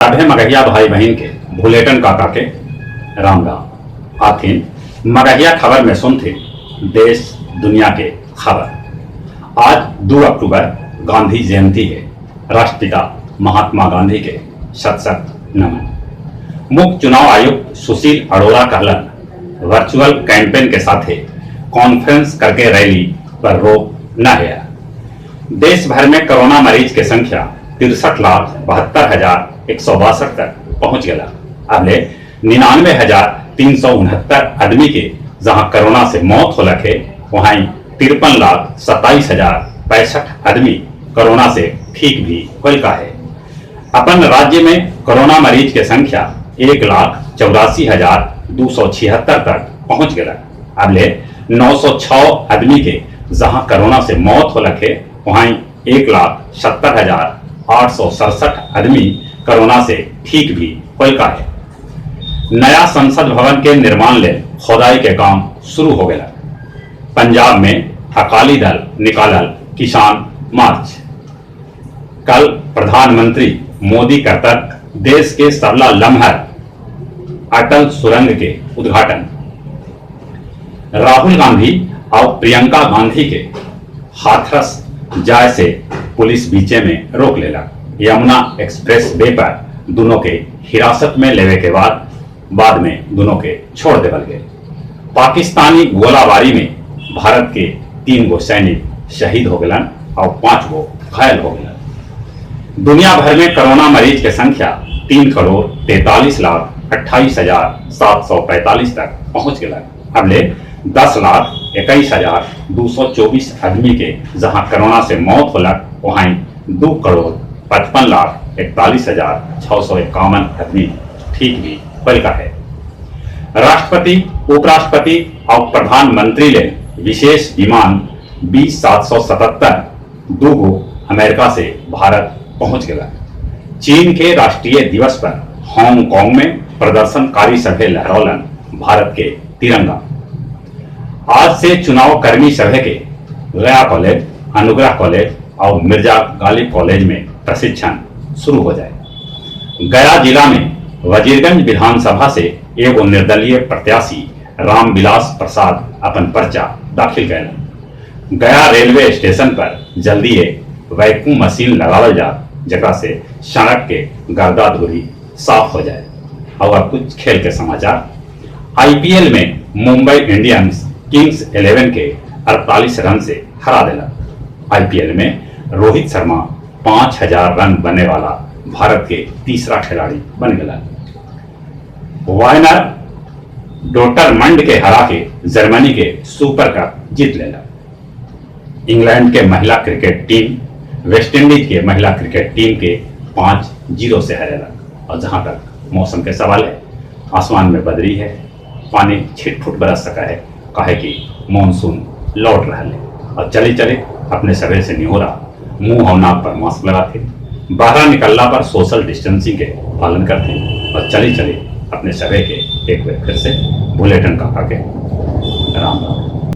सभे मगहिया भाई बहिन के भुलेटन काका के राम राम। आथिन मगहिया खबर में सुनथिन देश दुनिया के खबर। आज 2 अक्टूबर गांधी जयंती है। राष्ट्रपिता महात्मा गांधी के शत शत नमन। मुख्य चुनाव आयुक्त सुशील अरोड़ा कहलन, वर्चुअल कैंपेन के साथे कॉन्फ्रेंस करके रैली पर रोक न है। देश भर में कोरोना मरीज के संख्या 63,72,162 तक पहुंच गया। अबले 99,369 आदमी के जहां कोरोना से मौत होलक है, वहां 53,27,065 आदमी कोरोना से ठीक भी होल का है। अपन राज्य में कोरोना मरीज के संख्या 1,84,276 तक पहुंच गया। अबले 906 आदमी के जहां कोरोना से मौत होलक है, वहां 1,70,867 आदमी कोरोना से ठीक भी होल का है। नया संसद भवन के निर्माण ले खोदाई के काम शुरू हो गया। पंजाब में अकाली दल निकालल किसान मार्च। कल प्रधानमंत्री मोदी करतर देश के सबला लम्हर अटल सुरंग के उद्घाटन। राहुल गांधी और प्रियंका गांधी के हाथरस जाय से पुलिस बीचे में रोक लेला। यमुना एक्सप्रेस वे पर दोनों के हिरासत में लेवे के बाद बाद में दोनों के छोड़ देवल गए। पाकिस्तानी गोलाबारी में भारत के 3 गो सैनिक शहीद हो गलन और 5 गो घायल हो गलन। दुनिया भर में कोरोना मरीज के संख्या 3,43,28,745 तक पहुंच गया। अबले 10,21,224 आदमी के जहां कोरोना से मौत होलक, वहां 2,55,41,651 आदमी ठीक भी होल का है। राष्ट्रपति, उपराष्ट्रपति और प्रधानमंत्री ले विशेष विमान B-777 2 गो अमेरिका से भारत पहुंच गया। चीन के राष्ट्रीय दिवस पर हांगकांग में प्रदर्शनकारी सभे लहरौलन भारत के तिरंगा। आज से चुनाव कर्मी सभे के गया कॉलेज, अनुग्रह कॉलेज और मिर्जा गालिब कॉलेज में प्रशिक्षण शुरू हो जाए। गया जिला में वजीरगंज विधानसभा से एगो निर्दलीय प्रत्याशी रामविलास प्रसाद अपन पर्चा दाखिल कैलन। गया रेलवे स्टेशन पर जल्दी वैक्यूम मशीन लगावल जा, जकरा से सड़क के गर्दा धूरी साफ हो जाए। और अब कुछ खेल के समाचार। आईपीएल में मुंबई इंडियंस किंग्स 11 के 48 रन से हरा दिला। आईपीएल में रोहित शर्मा 5000 रन बनने वाला भारत के तीसरा खिलाड़ी बन गया। वायनर डोटरमंड के हरा के जर्मनी के सुपर कप जीत लेला। इंग्लैंड के महिला क्रिकेट टीम वेस्टइंडीज के महिला क्रिकेट टीम के 5-0 से हरेला। और जहां तक मौसम के सवाल है, आसमान में बदरी है, पानी छिटफुट बरस सका है, काहे कि मानसून लौट रहा है। और चले चले अपने सभे से निहोरा, मुंह और नाक पर मास्क लगाते, बाहर निकलना पर सोशल डिस्टेंसिंग के पालन करते। और चले चले अपने सभे के एक बार फिर से बुलेटिन काका के राम राम।